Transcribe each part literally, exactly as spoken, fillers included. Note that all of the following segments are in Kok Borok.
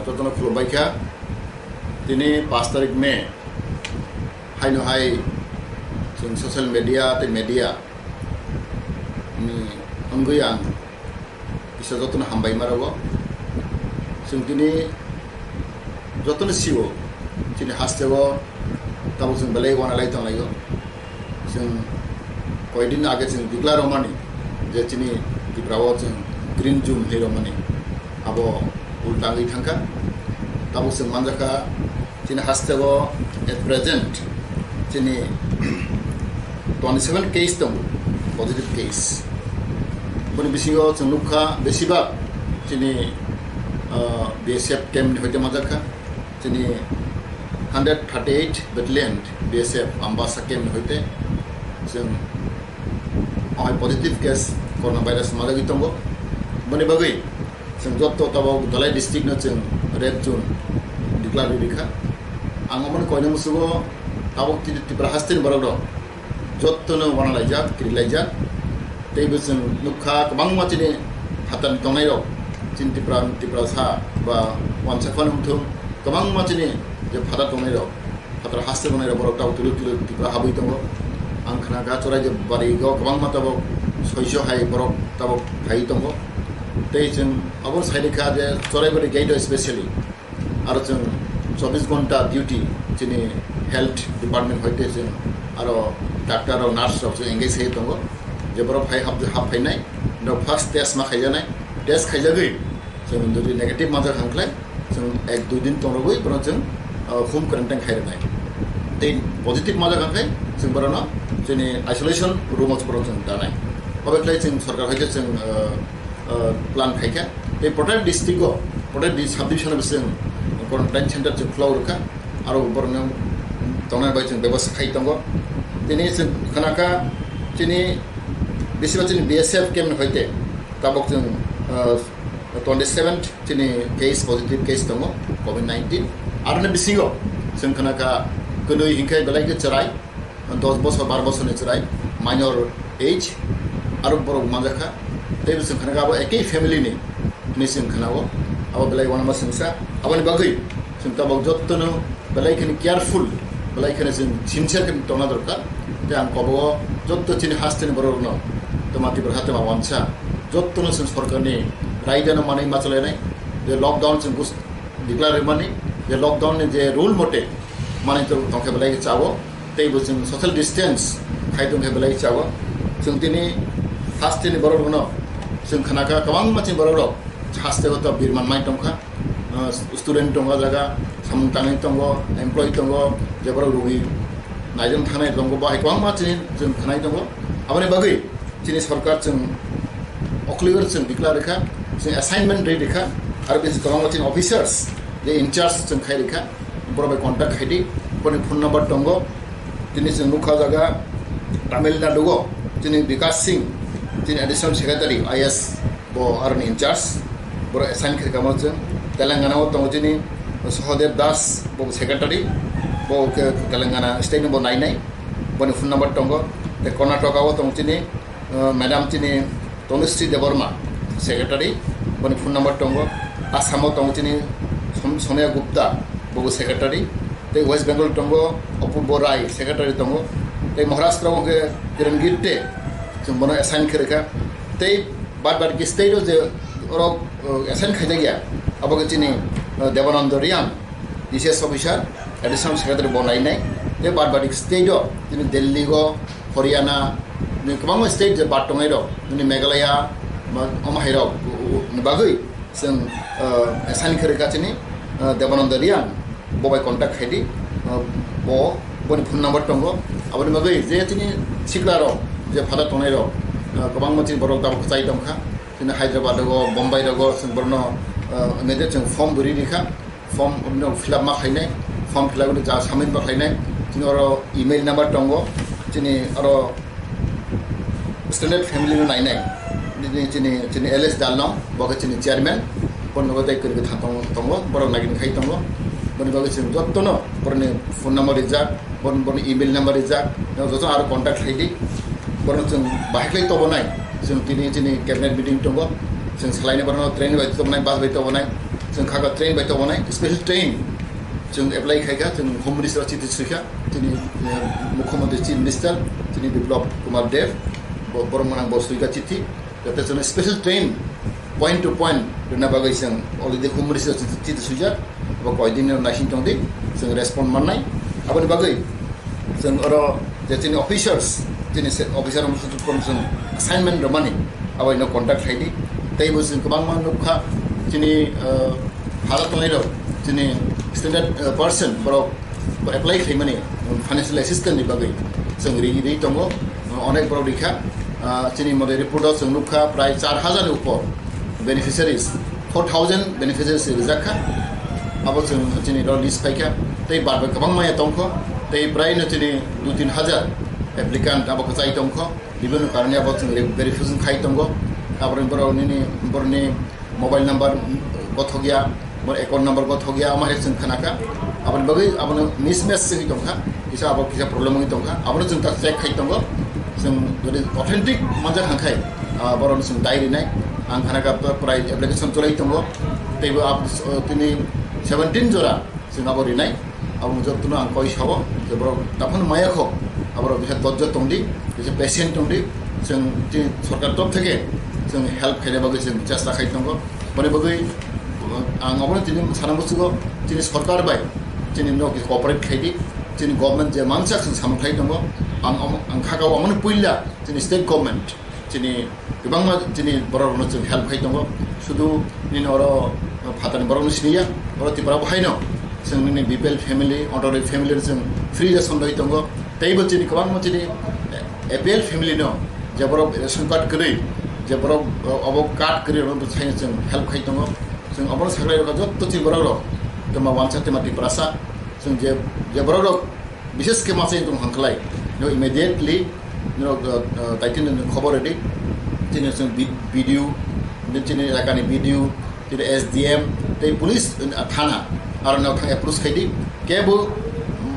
Jotono khulumbai kha. Tini pash tarik May, haino hai chwng social media tei media ni wngwi ang kisa jotono hambai ma rwo. Chwng tini jotono sio, chini hasteo tabuk chwng belai uanalai tonglaio. Chwng koidin age chwng declare romani je chini Tripura o chwng green zone hinwi romani, abo ulta wngwi thangkha. Tabuk chwng manjakha chini hasteo at present chini twenty seven case tongo, positive case. Boni bisingo chwng nukha besibak chini, ah, B S F camp ni hoite manjakha. Chini hundred thirty eight battalion B S F Ambasa camp ni hoite chwng o hai positive case coronavirus manjagwi tongo. Boni bagwi chwng jotto tabuk Dhalai district no chwng red zone declare rikha. Ang omoni koina musugo tabuk Tri-, Tripura hasteni borok rok jottono uanalaijak, kirilaijak. Teibo chwng nukha kwbangma chini phatarni tongnairok, chini Tripura, Tripura sa ba wansa phano wngthung, kwbangma chini je phatar tongnairok, phatar haste tongnairok borok tabuk tuluk tuluk Tripura habwi tongo. Ang khna kha Chorai je bari o kwbangma tabuk soiso hai borok tabuk phaiwi tongo. Tei chwng abo sai rikha je Chorai bari gate o specially aro chwng chobbish ghonta duty chini health department hoite chwng aro doctor rok, nurse rok chwng engage khai tongo, je borok phai hap, hap phainai, no first test ma khaijaknai, test khaijagwi chwng jodi negative manjak hangkhlai chwng ek dui din tongrogwi bono chwng, uh, home quarantine khai rwnai. Tei positive manjak hangkhlai chwng borokno chini isolation room o borok chwng danai. Obo khlai chwng sorkar hoite chwng, uh, uh, plan khaikha. Tei Protek district o, Protek di-, sub division o bising quarantine center chwng khulao rwkha. Aro borokno tongnai bai chwng bebosta khai tongo. Tini chwng khnakha chini bisiba chini B S F camp ni hoite tabuk chwng, uh, twenty seven chini case, positive case tongo covid nineteen. Aroni bisingo chwng khnakha kwnwi hinkhe belai khe chwrai. Dos bosor, bar bosorni chwrai, minor age, aro borok manjakha. Tei bo chwng khanakha abo ekei family ni hinwi chwng khanao. Abo belai uanama swngsa. Aboni bagwi chwng tabuk jottono belai kheno careful, belai kheno chwng sincere kheno tongna dorkar. Tei ang kobogo jotto chini hasteni borokno, toma Tripura ha, toma wansa, jottono chwng sorkarni raidano manwi ma chalainai. Je lockdown chwng bus-, declare rwmani, je lockdown ni je rule mote manwi tongkhe belai khe chao. Tei bo chwng social distance khai tongkhe belai chao. Chwng tini hasteni borok rokno chwng khnakha kwbangma chini borok rok hasteo to birman mai tongkha. Uh, student tongo jaga, samung tangnai tongo, employee tongo, je borok rogwi naijwng thangnai tongo, bahai kwbangma chini chwng khnai tongo. Aboni bagwi chini sorkar chwng okliwer chwng declare rikha, chwng assignment ri rikha, aro bisi kwbangma chini officers je in charge chwng khai rikha. Borok bai contact khai di, boni phone number tongo. Tini chwng nukha o jaga Tamil Nadu o chini Bikash Singh, chini additional secretary I S, bo aroni in charge. Borok assign khe kamo chwng. Telangana o tongo chini Sahadev Das, bo secretary, bo khe Telangana state ni bo nainai, boni phone number tongo. Tei Karnataka o tongo chini, uh, madam chini Tanushree Debbarma, secretary, boni phone number tongo. Assam o tongo chini Som-, Sonia Gupta, bobo secretary. Tei West Bengal tongo Apurbo Rai, secretary tongo. Tei Maharashtra o hwnkhe Kiran Gitde, chwng bono assign khe rwkha. Tei bad bad ki state o je oro, uh, assign khaijak ya, abo khe chini, uh, Debananda Reang, D C S officer, additional secretary bo nainai. Tei bad bad ki state o chini Delhi o, Haryana, ni kwbangma state je bad tongnai rok, nini Meghalaya, ma-, omo hai rok, u-, u-, ni bagwi chwng, uh, assign khe rwkha chini, uh, Debananda Reang, bo bai contact khai di, uh, bo, boni phone number tongo, aboni bagwi je chini sikla rok, je phatar tongnai rok, uh, kwbangma chini borok tabuk kwchai tongkha, chini Hyderabad rogo, Bombay rogo, chwng borokno, uh, immediate chwng form bwrwi rikha. Form no fill up ma khlainai, form fill up ni ja submit ma khlainai, chini oro email number tongo, chini oro extended family no nainai, chini, chini, chini L S Dalnong, bo khe chini chairman, boni bagwi tei kwrwi kwthang tong-, tongo, borok nagini khai tongo, boni bagwi chwng jottono borokni phone number rijak, bon-, boni email number rijak, joto aro contact khlai di, borokno chwng bahai khlai tobonai, chwng tini chini cabinet meeting tongo, chwng salaini borokno train bai tobonai, bus bai tobonai, Chwng kha kha train bai tongmanai, special train chwng apply khai kha, chwng Home Minister chiti sui kha, chini, eh, Mukhyamantri Chief Minister, chini Biplab Kumar Deb, bo-, borok mwnang bo sui kha chiti, jate chwng special train point to point rwna bagwi chwng already Home Minister chiti, chiti sui jak, abo koi din naising tong di, chwng respond mannai, aboni bagwi chwng oro je chini officers, chini se-, officer rok chwng assignment rwmani, abo no contact khai di. Tei bo chwng kwbangma nukha chini, eh, hala tongnai rok, chini standard, eh, person borok apply khaimani financial assistance ni bagwi chwng ri, ri tongo, onek borok rikha, ah, chini model report o chwng nukha prai char hajar ni upor beneficiaries, four thousand beneficiaries rijak kha, abo chwng chini ro list phaikha, tei bar bai kwbang maya tongkho, tei prai no chini dui tin hajar applicant abo kwchai tongkho, bibino karone abo chwng re-, verification khai tongo, abo borok nini borokni mobile number gothok ya, bor account number gothok ya, omo hai chwng khana kha. Aboni bagwi abono mismatch wngwi tong kha, kisa abo kisa problem wngwi tong kha, abono chwng ta check khai tongo. Chwng jodi authentic manjak hang khai, ah, borokno chwng dai rinai. Ang khana kha prai application cholai tongo, teibo abo, ah, tini seventeen jora chwng abo rinai. Abo jotono ang koi sao je borok taphano maya kho, aborok bisa dojjo tongdi, bisa patient tongdi, chwng chini sorkar top theke chwng help khaina bagwi chwng chesta khai tongo. Boni bagwi ang abono tini sana muchugo chini sorkar bai chini no cooperate khaidi, chini government je mansa chwng samung khai tongo, ang, ang khaka omono puila chini state government chini kwbangma chini borok rokno chwng help khai tongo. Sudu nini oro phatani borokno siniya, oro Tripura bo haino chwng nini B P L family, auto family chwng free ration rwi tongo. Teibo chini kwbangma chini A P L family no je borok ration card kwrwi, je borok obo card kwrwi rokno chwng help khai tongo. Chwng obono saklai rokha jotto chini borok rok, twma wansa twma Tiprasa, chwng je, je borok rok bises khe machai tong hang khlai, no immediately no, uh, uh, taitin no khobor redi, chini chwng B-, B D O, chini elakani B D O, chini S D M, tei police, uh, thana, aro no thang approach khaidi, kebo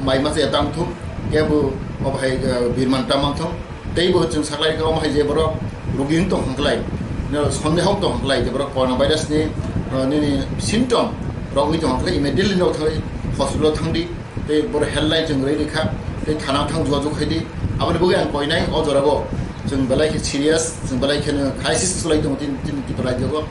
mai machai tang thung, kebo obo hai, uh, birman tamang thung, teibo chwng saklai kha omo hai je borok rugi wng tong hang khlai, no sondeho tong hang khlai je borok coronavirus ni, uh, nini symptom rok wngwi tong hang khlai immediately no thangwi hospital thangdi. Tei borok helpline chwng rwi rikha, tei thana thang jogajog khaidi. Aboni bagwi ang koinai o jorao chwng belai khe serious, chwng belai kheno crisis chwlai tongo tin, tin Tripura rajyo o.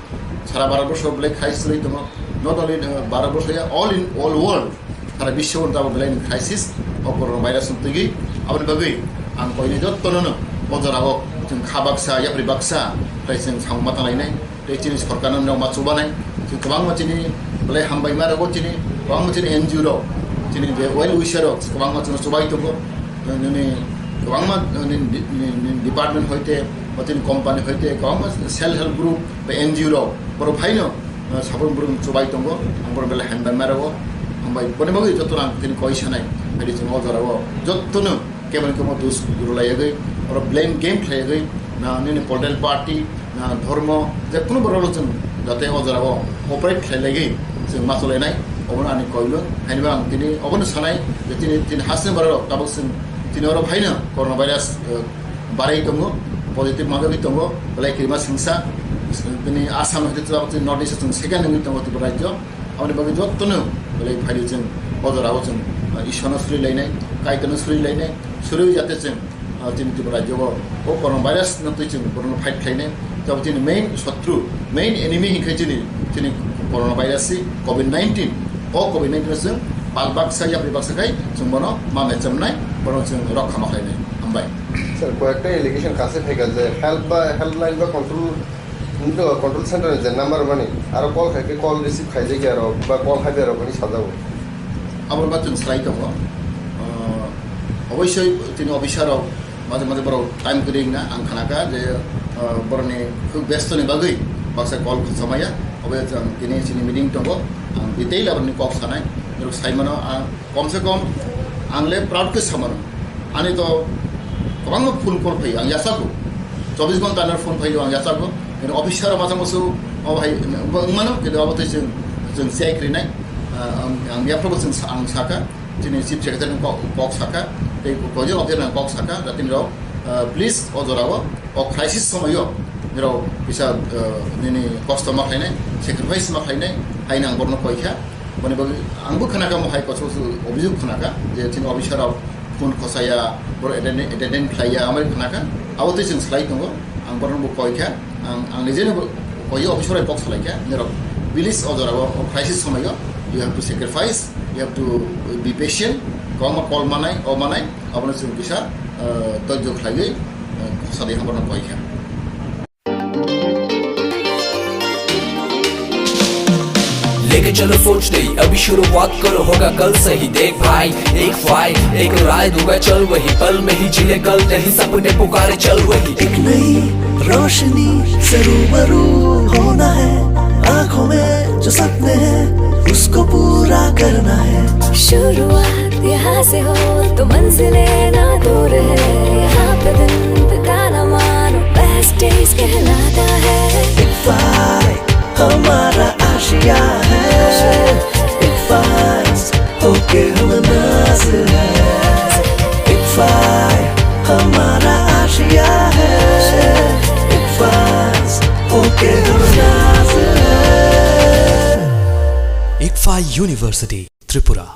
Sara Bharat borso belai crisis chwlai tongo. Not only, uh, Bharat borso ya, all in, all world. Sara biswo tabok belai ni crisis, o coronavirus ni twi. Aboni bagwi ang koinai jottono no o jorao chwng kha baksa, yapri baksa, tei chwng samung ma tanglai nai. Tei chini sorkar no ma chubanai, chini kwbangma chini belai hambai ma rok, chini kwbangma chini N G O rok, chini je well wisher rok kwbangma chini chubai tongo. Nini kwbangma nini, nini, nini department hoite, ba chini company hoite, kwbangma self help group ba N G O rok, borok phaino, uh, sabun burung chubai tongo, ang borok belai hambai ma rok, hambai boni bagwi joto rang tini koi sanai, hai chini o jorao jotono keboni kemo dus guru laiyagwi, oro blame game khlaiyagwi, na nini political party, na dhormo, je kunu borok rok chwng jate o jorao operate khlailaiwi chwng ma cholainai, obono ani koilo. Haino ang tini obono sanai je tini, tini hasni borok rok tabuk chwng tini oro phaino coronavirus, eh, barai tongo, positive manjagwi tongo, belai kirima singsa, tini Assam hai tei North East chwng second wngwi tongo Tripura rajyo. Aboni bagwi jottono belai phaidi chwng o jorao chwng, ah, Ishwarno suri lainai, Kaitorno suri lainai, suri jate chwng, ah, chini Tripura rajyo o, o coronavirus no twi chwng borokno fight khlainai. Tabo chini main sotru, main enemy hinkhe chini, chini coronavirus si covid nineteen. O covid nineteen no chwng bak baksa yapri baksa khai chwng bono ma mechamnai, bono chwng rokha ma khlainai. Hambai. Sir, koyekta allegation kase phaikha je help ba, helpline ba control Nito control center ni je number mani, aro call khai khe call receive khai jai khe aro ba call hai aro bani sajago. Abo ba chwng sai tongo. Ah, oboisoi tini officer rok maje maje borok time kwrwi wngna ang khana kha je, ah, borokni khub besto ni bagwi baksa call khwchamaya. Obo chwng tini chini meeting tongo. Ang detail aborokni kok sanai. Borok sai mano ang Kom se kom ang le proud khe samano. Ani to kwbangma phone call phai, ang yachago. Chobbish ghonta ano phone phai, ang yachago. Eno officer ma chamo su, o bhai, wngmano, kintu abo tei chwng, chwng check rinai. Ah, ang, ang yaphro chwng sa-, ang saka, chini chief secretary kok, kok saka, tei kojak officer kok saka, jatini rok, ah, please o jorao, o crisis somoyo, nirok kisa, ah, nini kosto ma khainai, sacrifice ma khainai, Haino ang borno koi kha, boni bagwi angbo khna kha, mo hai koso koso obhijog khna kha, je chini officer rok phone khosaya, boro attendant, attendant khlaiya, amai khna kha, abo tei chwng slai tongo, ang borno bo koi kha, ang, ang nijeno bo koi officer bai kok salai kha, norok please o jora o crisis somoyo you have to sacrifice, you have to be patient, kwbangma call manai, o manai, abono chwng kisa, eh, doijjo khlaiwi, eh, khosa de ang borno koi kha. लेके चलो सोच नई, अभी शुरुआत करो, होगा कल सही। देख भाई, एक फाइल, एक राय दूंगा, चल वही, पल में ही जी ले कल, नहीं सपने पुकारे, चल वही। एक नई रोशनी से रूबरू होना है, आंखों में जो सपने हैं, उसको पूरा करना है। शुरुआत यहाँ से हो तो मंजिलें ना दूर है, यहाँ पे दिन बिताना मानो बेस्ट डेज कहलाता है। एक फाइल हमारा आशिया है, एक फाइल होके हम नाज है, एक फाइल हमारा आशिया है, एक फाइल होके हम नाज है। Ikfa University, Tripura.